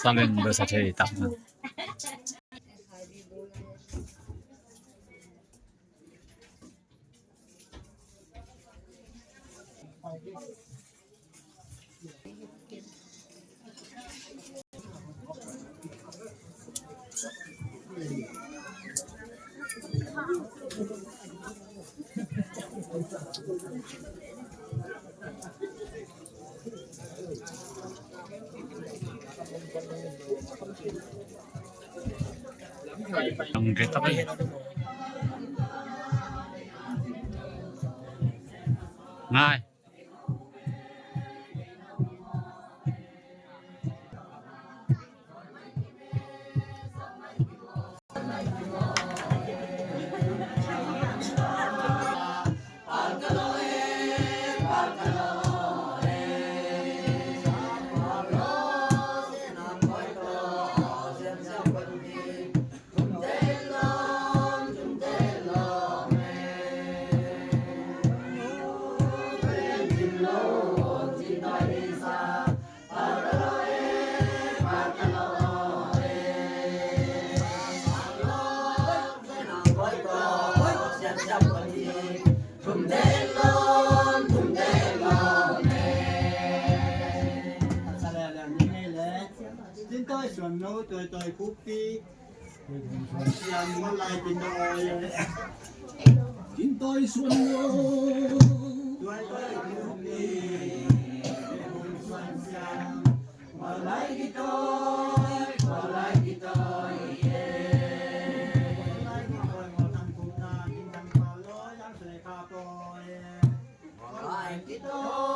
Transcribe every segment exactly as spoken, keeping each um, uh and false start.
Salen basa thei tak na. Ang ganda eh. Ngai. Tingtoi suan no, toitoi kupi. Siam, wan lai tingtoi. Tingtoi suan no. Toitoi kupi. Suan siam. Wan lai tingtoi, wan lai tingtoi. Wan lai tingtoi, wan lai tingtoi.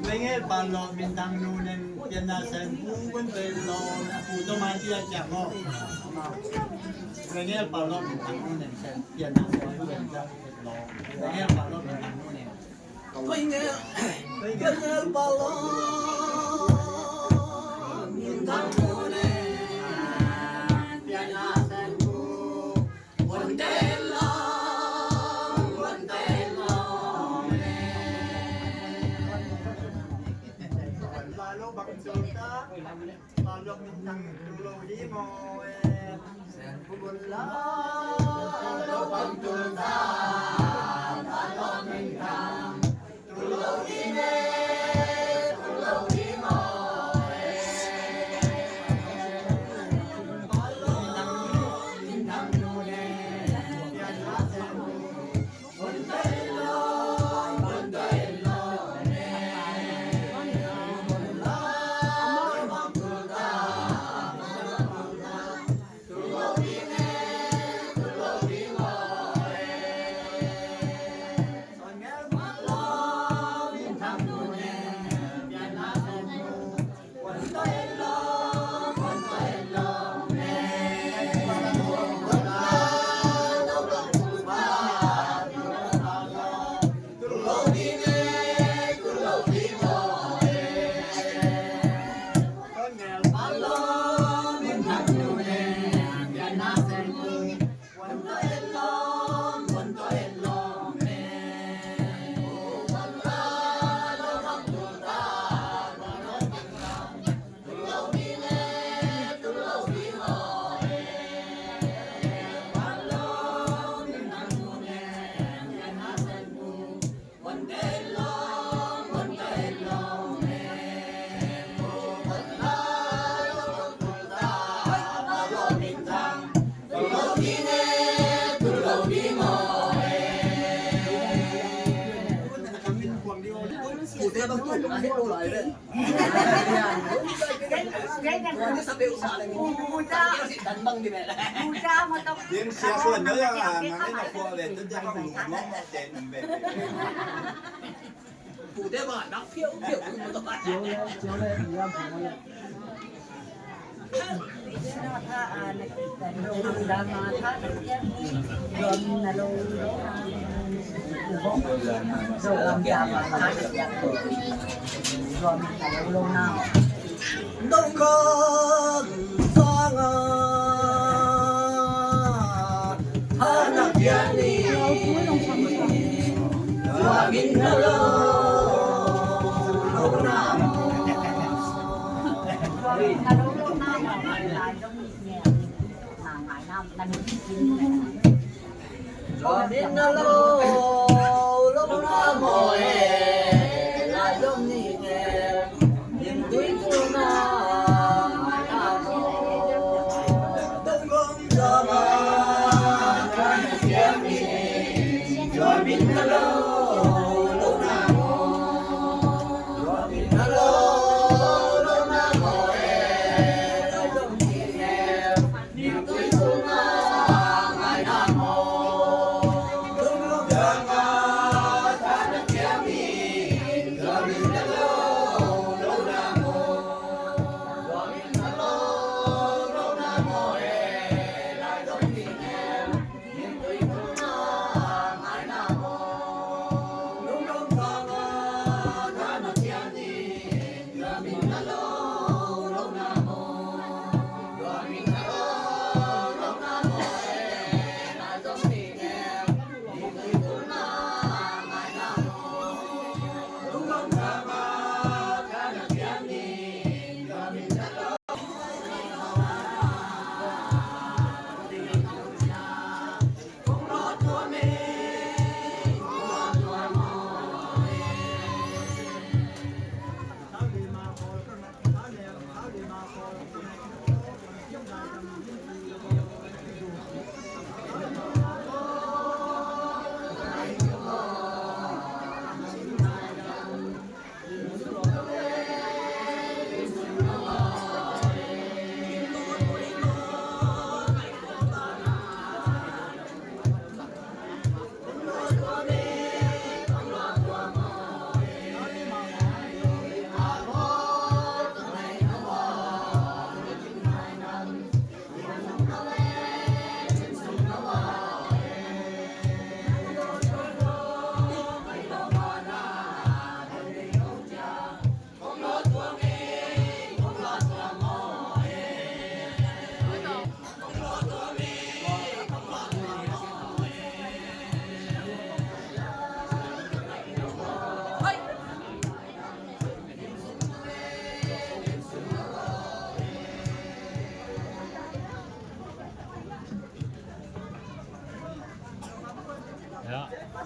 Lengel Palo minthang nu nen pianna sen pu wen pe lo na pu to ma tia kia mo. Lengel Palo minthang nu nen sen pianna sen pu wen pe lo. Lengel Palo minthang nu nen. Lengel Palo minthang nu nen pianna sen pu.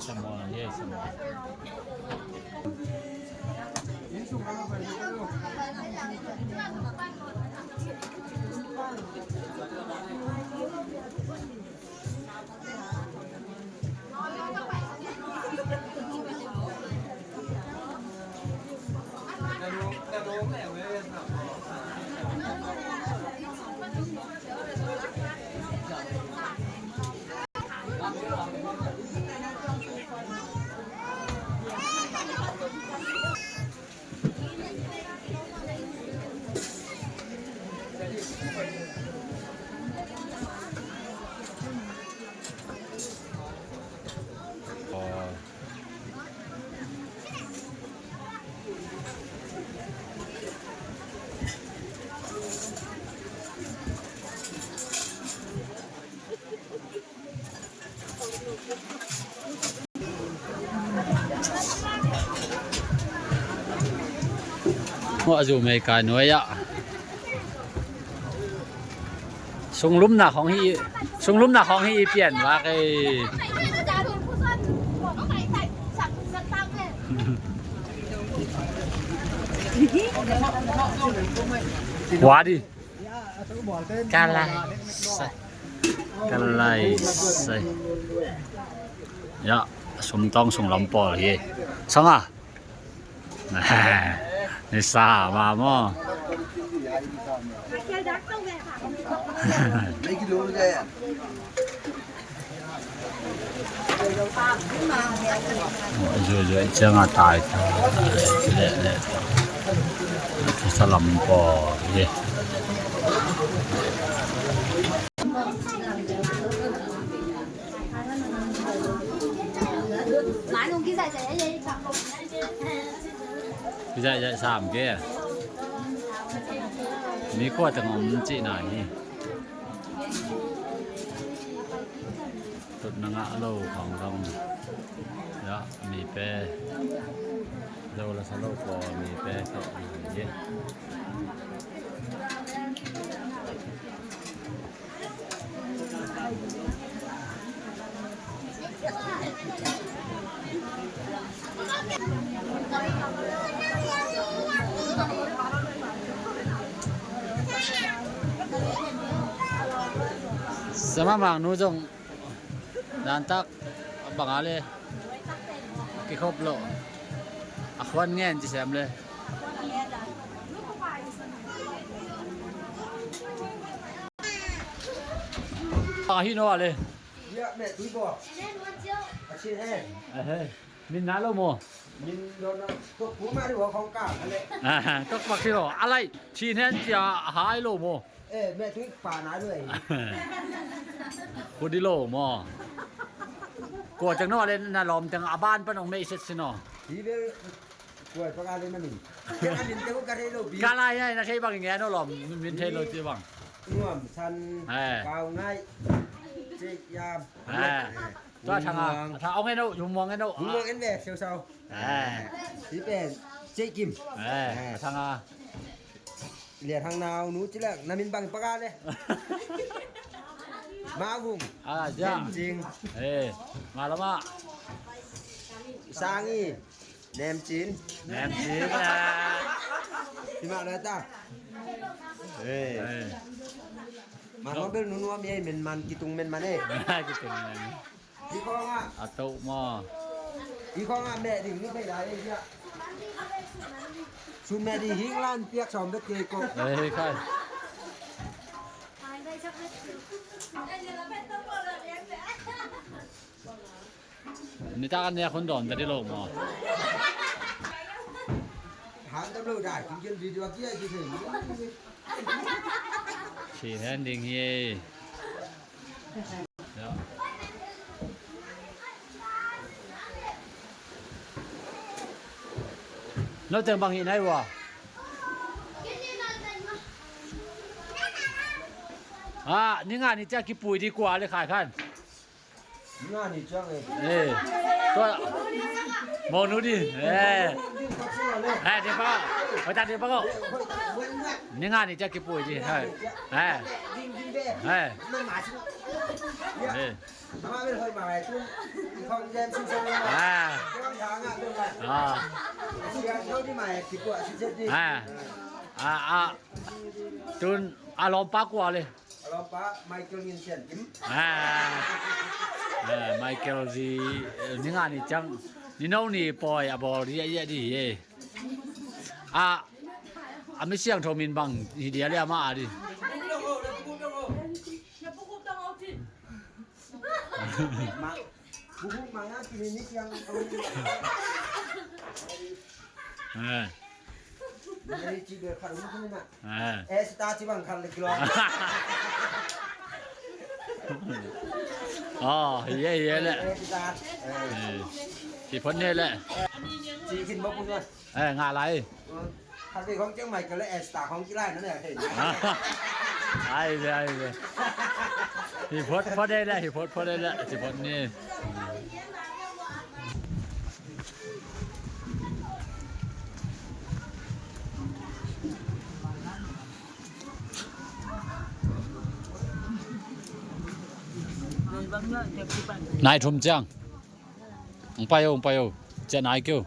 Samoa, yeah, Samoa. Hua zu mei kai nuai ah. Sunglumna khong hi, sunglumna khong hi pian vak ei. Hua di. Ka lai sai. Ka lai sai. Ya, sum tawng sunglam pawl hi. Sanga. Ni sa ma maw. Zuai zuai ciang a tai ta. Le le ta. Salam pawl hi. Kizaih zaih sam ke. Mi kua teng om cihna hi. Tutna ngah lo khong dong. Ya, mi pe. Zo la sa lo pawl mi pe khong hi. Sama Mang Nu zong dan tak a bang a le kikhop lo a khuan ngen ci sem le. A hi no a le. Ahe. Min nai lo maw? Min lo na. Tok pu ma di wa khong ka le. Tok pak hi lo. A lai. Chin hen cia a hai lo maw? Eh, meh tui pa nai lo ei. Kudi lo maw? Kua ciang no a le na lawm teng a ban pan ong mei set si no. Hi bel kua paka le na min. Ka min teng ka thei lo pi. Ka lai ai na thei bang nge no lawm min thei lo ci bang. Nuam san. Eh. Kau ngai. Cik yam. Eh. Tua thanga. Thang ong en no, humuang en no. Humuang en ve, siau sau. Eh. Hi pen. Cik kim. Eh. Thanga. Lia thang nau nu ci lak na min bang paka le. Ma vung. Ah, ja. Cing. Eh, ma lama. Sangi. Nem cin. Nem cin. Hi ma le ta. Eh. Ma bel nu nuam ye men man kitung men man eh. Kitung men. Hi khong ah. A to maw. Hi khong ah meh ding ni thei lai eh. Sun meh ding hing lan piak sawm bet kei ko. Eh, khai. Nitak an nek hun dawn ta di lo maw? Han tam lo dai, kin kin video kia ki thei. Chin hen ding hi. No teng bang hi nai wa. Ah, ni nga ni cia kipui di kua le khai khan. Nga ni ciang eh. Eh. Tua. Mawnu di. Eh. Eh, di pa. Hoih tak ding bang aw. Ni nga ni ciang kipui ding. Hai. Hai. Hai. Hai. Ah. Ah. Ah, ah. Tun a lawmpa kua le. A lawmpa Michael Ngin Sian Kim. Ah. Ah, Michael zi, eh, ni nga ni ciang. Ni no ni pawi a bawl ria ria di hi. Ah, a mi siangtho min bang hi dia le ama a di. Eh. Eh. Oh, ye, ye le. Eh. Ci phot ne le. Eh, nga lai. Khat vei khong Chiang Mai ka le Esta khong kilai na ne, hei. Ai ve, ai ve. Hi phot phot dei le, hi phot phot dei le, ci phot ni. Nai thum ciang. Ong pai o, ong pai o. Ciah nai keu.